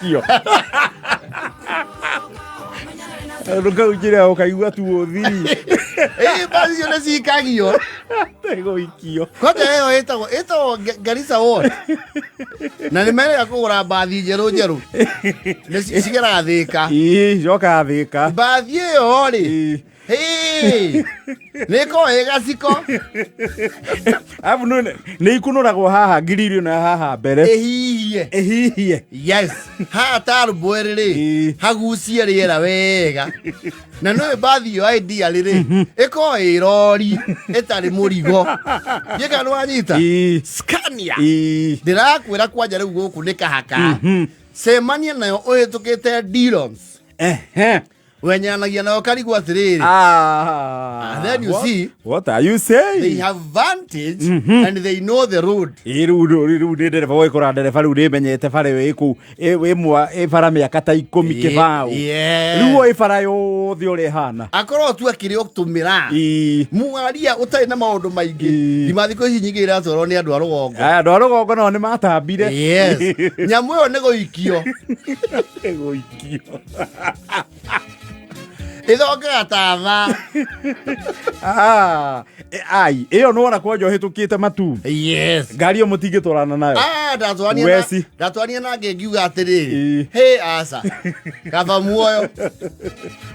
Kio. Ndũkau njĩra ũkaigua tu ũthiri. Ĩĩ mbathi icio nĩ cikagio. Tegũikio. Kwanja ĩyo ĩtagwo Garissa Ward. Na nĩ merega kũgũra mbathi njerũ njerũ. Nĩ cigeraga Thĩka. Ĩĩ, cokaga Thĩka. Mbathi ĩyo rĩ. Ĩĩ. Hĩ! Nĩ ĩkoragwo ĩ gaciko. Arabu nĩ ikunũragwo haha ngiriri ĩno ya haha mbere. Ĩhihie. Ĩhihie. Yes. Haha tarũmbwerĩ rĩ, Ĩĩ. hagucie rĩera wega. Na nĩ mbathi ĩyo ideally rĩ, ĩkoragwo ĩ rori ĩtarĩ mũrigo. Ndiũĩ kana nĩ wanyita. Ĩĩ. Scania. Ĩĩ. Ndĩrakwĩra kwanja rĩu gũkũ nĩ kahaka. Cemania nayo ũhĩtũkĩte Dillons. Ehe. Wenyanagia nayo karigwo atĩrĩrĩ. Ah. And then you see- What are you saying? They have vantage and they know the road. Ĩ, rĩu nĩ ndereba ũgĩkora ndereba rĩu nĩmenyete bara ĩyo ĩ kũu ĩ mwa ĩ bara mĩaka ta ikũmi kĩbaũ. Yes. Rĩu ĩ bara yothe ũrĩa ĩhana. Akorwo tu akĩrĩ ũtũmĩra. Ĩ. Mwaria ũtarĩ na maũndũ maingĩ. Ĩ. Thima thikũ ici nyingĩ iratwarwo nĩ andũ a rũgongo. Aya, andũ a rũgongo nao nĩ matambire. Yes. Nyamũ ĩyo nĩ gũikio. Nĩ gũikio. Ĩthongega ta thaa. Ah, ai, ĩyo nĩwona kwanja ũhĩtũkĩte matu. Yes. Ngari ĩyo mũtingĩtwarana nayo. Ah, ndatwarania na Weci. ndatwarania nake ngiuga atĩrĩrĩ. Ĩ. Hĩ aca. Kaba muoyo.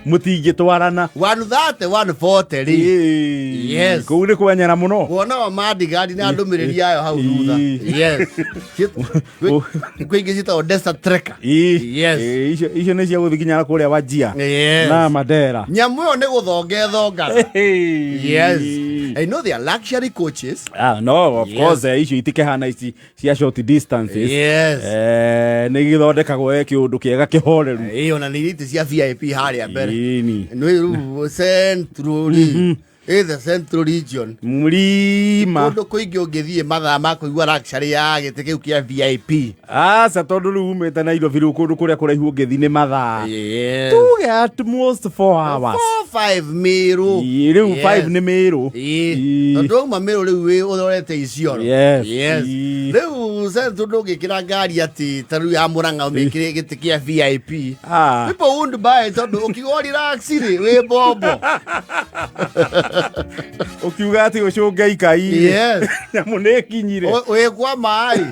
Mũtingĩtwarana. 130 140 rĩ. Ĩ. Yes. Kũu nĩ kwenyera mũno. Wona wa madigari na ndũmĩrĩri yayo hau thutha. Ĩ. Yes. Kwĩ ingĩ ciĩtagwo Desert Trekker. Ĩ. Yes. Ĩ, icio nĩ cia gũthiĩ nginya kũrĩa Wajia. Yes. Na Mandera. Nyamũ ĩyo nĩ gũthonga ĩthongaga. Yes. I know they are luxury coaches. Ah, no, of Yes. course, icio itikĩhana ici cia short distances. Yes. Nĩ gĩthondekagwo kĩũndũ kĩega kĩhoreru. Ĩĩ ona nĩ itĩ cia VIP harĩa mbere. Ĩni. Nĩ rĩu Central rĩ. Ĩ the Central Region. Mlima. Kũndũ kũingĩ ũngĩthiĩ mathaa ma kũigua luxury ya gĩtĩ kĩu kĩa VIP. Aca tondũ rĩu umĩte Nairobi rĩu kũndũ kũrĩa kũraihu ũngĩthiĩ nĩ mathaa. Yes. Tuge at most 4 hours. 4 5 Meru. Ĩ, rĩu Yes. 5 nĩ Meru. Ĩ. Ĩ. Tondũ wauma Meru rĩu wĩ ũrorete Isiolo. Yes. Yes. Ĩ. Rĩu Central ndũngĩkĩra ngari atĩ ta rĩu ya Murang'a ũmĩkĩre gĩtĩ kĩa VIP. Ah. People won't buy it tondũ ũkiuga relax rĩ wĩ bombo. Ũkiuga atĩ ũcũnge ikai. Yes. Nyamũ nĩ ĩkinyire. Wĩ kwa maĩ.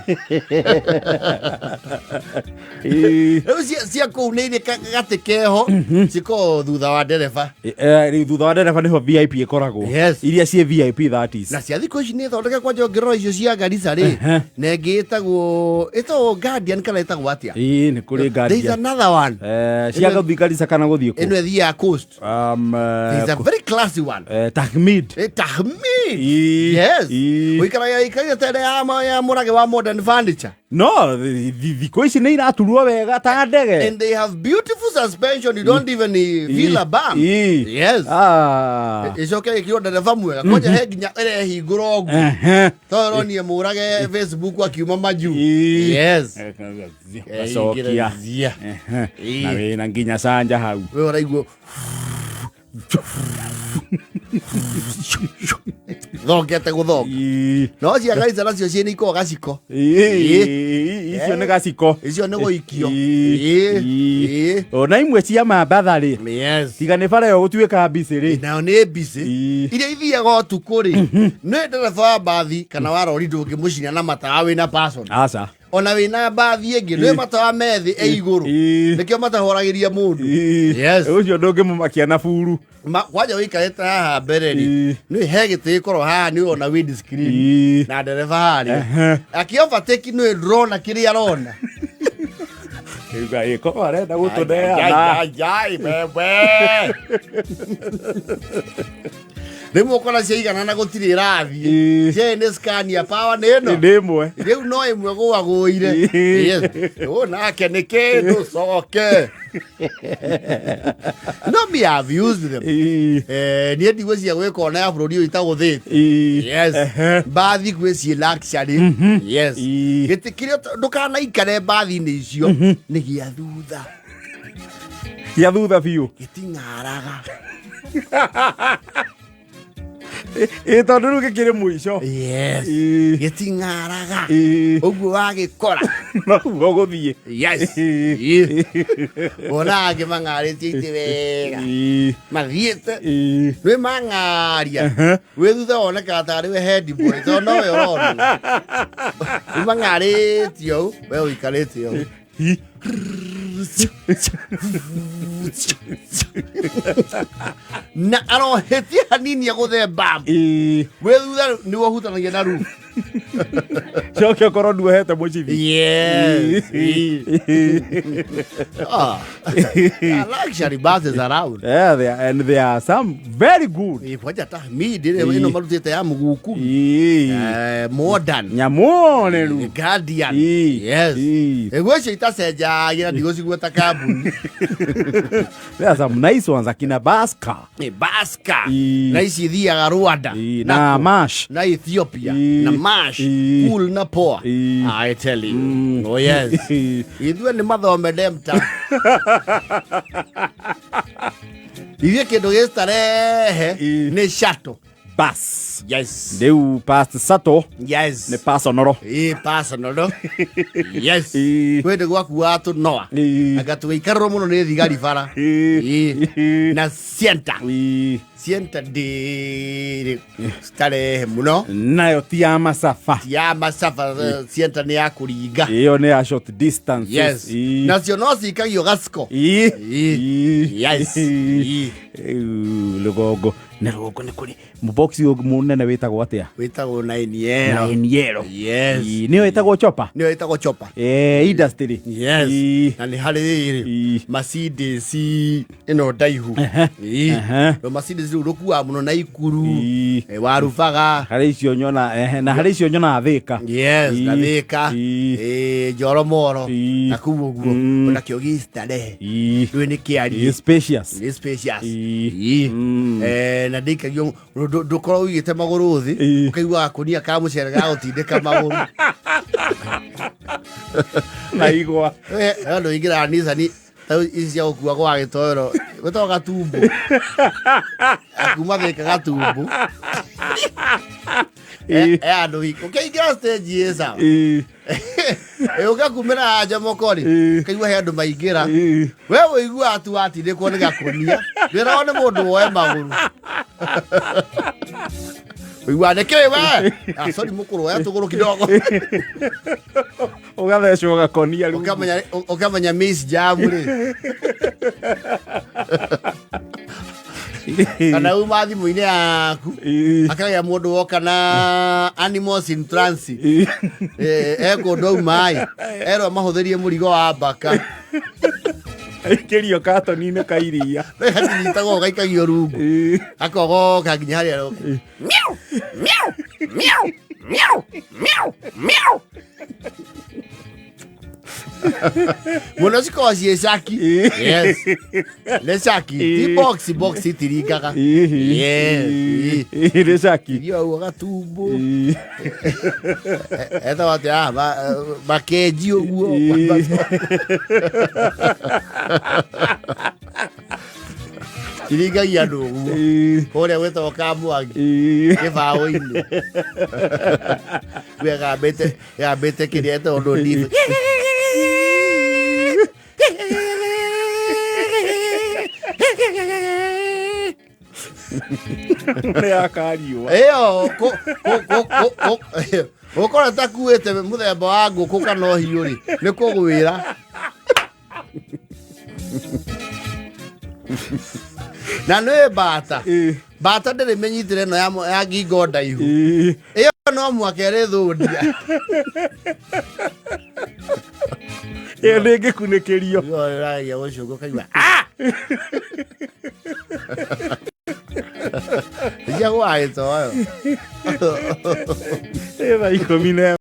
Ĩ. Rĩu cia kũu nĩ irĩ gatĩ keho cikoragwo thutha wa ndereba. Rĩu thutha wa ndereba nĩho VIP ĩkoragwo. Yes. Iria ciĩ VIP that is. Na cia thikũ ici nĩ thondeke kwanja ũngĩrora icio cia Garissa rĩ na ĩngĩ ĩtagwo Guardian kana ĩtagwo atĩa? Ĩ, nĩ kũrĩ There is Guardian. another one. Cia gũthiĩ Garissa kana gũthiĩ kũ? Ĩno ĩthiaga coast. There is a very classy one. Tahmid. Tahmid. Ĩ, Yes. ĩ. Ũikaraga ĩikarĩte ta ĩrĩa ya mũrage wa modern furniture. No, thikũ ici nĩ iraturwo wega ta ndege. And they have beautiful suspension. You don't even feel a bump. Ĩ. Yes. Ah. Ĩcoke ĩkĩrwo ndereba mwega. Kwanja he nginya ĩrehingũra ũguo. Ehe. Tondũ ĩronire mũrage Facebook akiuma majuu. Ĩ. Yes. Gacokia. Zia. Ehe. Ĩ. Na wĩna nginya canja hau. We ũraigua thongete gũthonga. Ĩ. No cia Garissa nacio ciĩ nĩ ikoragwo gaciko. Ĩ, icio nĩ gaciko. Icio nĩ gũikio. Ĩ. Ĩ. Ĩ. Ĩ. Ona imwe cia mambatha rĩ. Yes. Tiga nĩ bara ĩyo gũtuĩka busy rĩ. Nayo nĩ busy. Ĩ. Iria ithiaga ũtukũ rĩ, nĩ ndereba wa mbathi kana wa rori ndũngĩmũcina na matawa wĩna person. Aca. Ona wĩna mbathi ĩngĩ nĩ matawa me thĩ e igũrũ. Ĩ. Nĩkĩo matahoragĩria mũndũ. Ĩ. Yes. Ũcio ndũngĩmũmakia na buru. Kwanja ũikarĩte haha mbere rĩ, Ĩ. nĩ he gĩtĩ gĩkorwo haha nĩ ũrona windscreen Ĩ. na ndereba harĩa. Ehe. Akĩ overtake nĩ ndũrona kĩrĩa arona. Rĩu ĩkorwo arenda gũtũneana. Ai, ai, ai, wewe. Rĩmwe ũkona ciaigana na gũtirĩ ĩrathiĩ. Ĩ. Cierĩ nĩ Scania power nĩ ĩno. Nĩ ĩmwe. Rĩu no ĩmwe gũagũire. Ĩ. Yes. Ũ nake nĩ kĩndũ coke. No me have used them. Ĩ. Niĩ ndigwĩciria gwĩka ona ya bũrũri ũyũ itagũthĩte. Ĩ. Yes. Ehe. Mbathi gwĩ ciĩ luxury. Yes. Ĩ. Gĩtĩ kĩrĩa ndũkanaikare mbathi-inĩ icio nĩ gĩa thutha. Gĩa thutha biũ. Gĩting'araga. Ĩ tondũ rĩu gĩkĩrĩ mũico. Yes. Ĩ. Gĩting'araga. Ĩ. Ũguo wagĩkora. Noguo gũthiĩ. Yes. Ĩ. Ĩ. Wona angĩ mang'arĩtie itĩ wega. Ĩ. Mathiĩte. Ĩ. Nĩ mang'aria. Wĩ thutha wonekaga tarĩ we head boy tondũ nowe ũrona. Nĩ mang'arĩtie ũũ, we ũikarĩte ũũ. Hi. Na arohĩtie hanini agũthe mbambu. Ĩ. Wĩ thutha nĩwe ũhutanagia na roof. Coke ũkorwo nduohete mũcibi. Yes. Ah. Luxury buses around. Yeah, they are, and they are some very good. Ĩ, kwanja ta mid ĩrĩa ĩno marutĩte ya mũguku. Ĩ. Modern. Nyamũ neru. Guardian. Ĩ. Yes. Ĩ. Ĩguo icio itacenjagia na ndigũcigweta kambuni. There are some nice ones akina Baska. Ĩ, Baska. Ĩ. Na ici ithiaga Rwanda. Ĩ, na kũ- Mash. Na Ethiopia. Ĩ. Na Mash. Ĩ. Cool na poa. Ĩ. I tell you. Oh yes. Ithuĩ nĩ mathome demta. Ithuĩ kĩndũ gĩ starehe Ĩ. nĩ shuttle. Bus. Yes. Rĩu past Sato Yes. nĩ personal. Ĩ personal. No? Yes. Ĩ. Kwĩ ndĩ gwakuaga tũnoa. Ĩ. Anga tũgĩikarĩrwo mũno nĩ thigari bara. Ĩ. Ĩ. Na sienta. Ĩ. Sienta ndĩrĩ starehe mũno. Nayo ti ya masafa. Ti ya macaba sienta nĩ ya kũringa. Ĩyo nĩ ya short distances. Yes. Ĩ. Nacio no cikagio gaciko. Ĩ. Ĩ. Ĩ. Yes. Ĩ. Ĩ. Rĩu rũgongo na rũgongo nĩ kũrĩ mũboxi ũngĩ mũnene wĩtagwo atĩa? Wĩtagwo Nainiero. Nainiero. Yes. Ĩ, nĩyo ĩtagwo chopa. Nĩyo ĩtagwo chopa. Eh, industry. Yes. Ĩ. Na nĩ harĩ rĩrĩ Ĩ. Mercedes ĩno ndaihu. Ĩ. Ehe. Rĩu Mercedes rĩu rũkuaga mũno na ikuru. Ĩ. Warubaga. Harĩ icio nyona ehe, na harĩ icio nyona Thĩka. Yes, Ĩ. na Thĩka. Ĩ. Ĩ, Njoromoro. Ĩ. Na kũu ũguo. Mm. Onakĩo gĩ starehe. Ĩ. Rĩu nĩ kĩarie. Ĩ, spacious. Nĩ spacious. Ĩ. Ĩ. Mm. Na ndĩikagio ndũkorwo ũigĩte magũrũ thĩ Ĩ. ũkaigua gakonia ka mũcere gagũtindĩka magũrũ. Na igwa. Andũ aingĩraga Nissan ta ici cia gũkua gwa gĩtoero gwĩtagwo gatumbo akuma Thĩka gatumbo. Ĩ. Andũ ũkĩingĩra stage ĩ sawa. Ĩ. Ũgakumĩra Njomoko rĩ Ĩ. ũkaigua he andũ maingĩra. Ĩ. We ũiguaga tu watindĩkwo nĩ gakonia ndwĩragwo nĩ mũndũ woe magũrũ. Ũiguaga nĩ kĩĩ we? Ah, sorry mũkũrũ oya tũgũrũ kidogo. Ũgathecwo gakonia rĩu. Ũkamenya Miss Jam rĩ kana uma thimũ-inĩ yaku Ĩ. akagĩa mũndũ woka na animals in transit. Ĩ. Ekũndũ auma ĩ erwo mahũthĩrie mũrigo wa mbaka. Aikĩrio katoni-inĩ ka iria. Gatinyitagwo gaikagio rungu. Ĩ. Akogoka nginya harĩa aroka. Miau, miau, miau, miau, miau, miau. Mũno cikoragwo ciĩ caki. Yes. Nĩ caki. Ti box, box itiringaga. Ĩ. Yes. Ĩ, nĩ caki. Irio ũguo gatumbo. Ĩ. Etagwo atĩa? Ah, makenji ũguo. Ĩ. Iringagia andũ ũguo. Ĩ. Kũrĩa gwĩtagwo Kamwangi. Ĩ. Gĩbaũ-inĩ. Gambĩte kĩrĩa etagwo ndũ Nĩ ya kariũa. Ĩyo gũkorwo takuĩte mũthemba wa ngũkũ kana ũhiũ rĩ nĩ kũgwĩra. Na nĩ mbata. Ĩ. Mbata ndĩrĩ mĩnyitĩre ĩno ya ngingo ndaihu. Ĩ. Ĩyo no mwaka ĩrĩ thũndia. Ĩyo ndĩngĩkunĩkĩrio. Ĩyo ĩrageria gũcũnga ũkaigua "Ah!" Cia gwa gĩtoyo. Ĩ thaa 11.